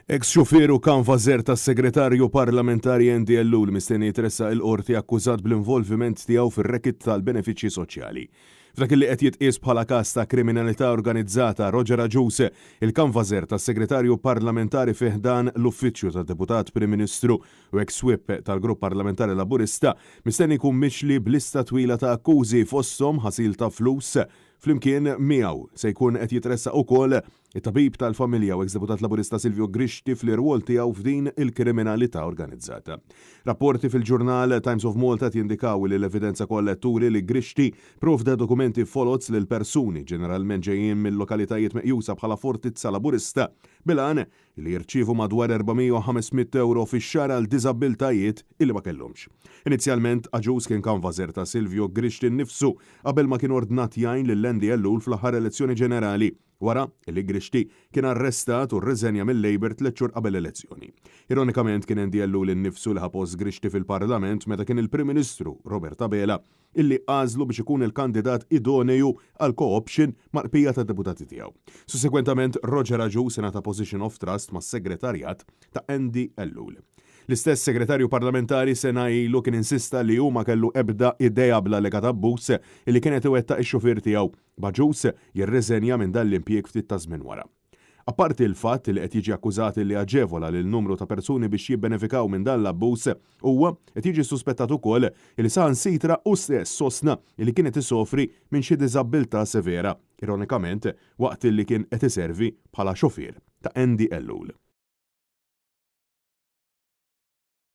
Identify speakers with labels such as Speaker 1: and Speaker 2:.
Speaker 1: Eks xufier u kanvażer tas-Segretarju Parlamentari Andy Ellul mistenni jitressaq il-Qorti akkużat bl-involviment tiegħu fir-racket tal-benefiċċji soċjali. F'dak li qed jitqies bħala każ ta' kriminalità organizzata, Roger Agius, il-kanvażer tas-Segretarju Parlamentari fi ħdan l-Uffiċċju tad-Deputat Prim Ministru u eks Whip tal-Grupp Parlamentari Laburista, mistenni jkun mixli b'lista twila ta' akkużi fosthom ħasil ta' flus. Flimkien miegħu se jkun qed jitressaq ukoll It-tabib tal-familja u eks-deputat Laburista Silvio Grixti fl-irwol tiegħu f'din il-kriminalità organizzata. Rapporti fil-ġurnal Times of Malta qed jindikaw li l-evidenza kollha qed turi li Grixti provda dokumenti foloz lil persuni ġeneralment ġejjin mil-lokalitajiet meqjusa bħala fortizza Laburista bil-għan li jirċievu madwar 400 u 500 ewro fix-xahar għal diżabbiltajiet illi ma kellhomx. Inizjalment, Agius kien kanvażer ta' Silvio Grixti nnifsu qabel ma kien ordnat jgħin lil Andy Ellul fl-aħħar elezzjoni ġenerali wara li Grixti kien arrestat u rriżenja mil-Labour tlett xhur qabel l-elezzjoni. Ironikament kien Andy Ellul innifsu li ħa post Grixti fil-Parlament meta kien il-Prim Ministru Robert Abela illi għażlu biex ikun il-kandidat idoneju għal co-option mal-bqija tad-deputati tiegħu. Sussegwentament Roger Agius ingħata position of trust mas-segretarjat ta' Andy Ellul. L-istess Segretarju Parlamentari sena ilu kien insista li hu ma kellu ebda idea bl-allegat abbuż illi kien qed iwettaq ix-xufier tiegħu. B'Agius jirriżenja minn dan l-impjieg ftit taż-żmien wara. Apparti l-fatt li qed jiġi akkużat li aġevola lil numru ta' persuni biex jibbenefikaw minn dan l-abbuż, huwa qed jiġi suspettat ukoll li saħansitra hu stess sostna li kien qed isofri minn xi diżabbiltà severa, ironikament waqt li kien qed iservi bħala xufier ta' Andy Ellul.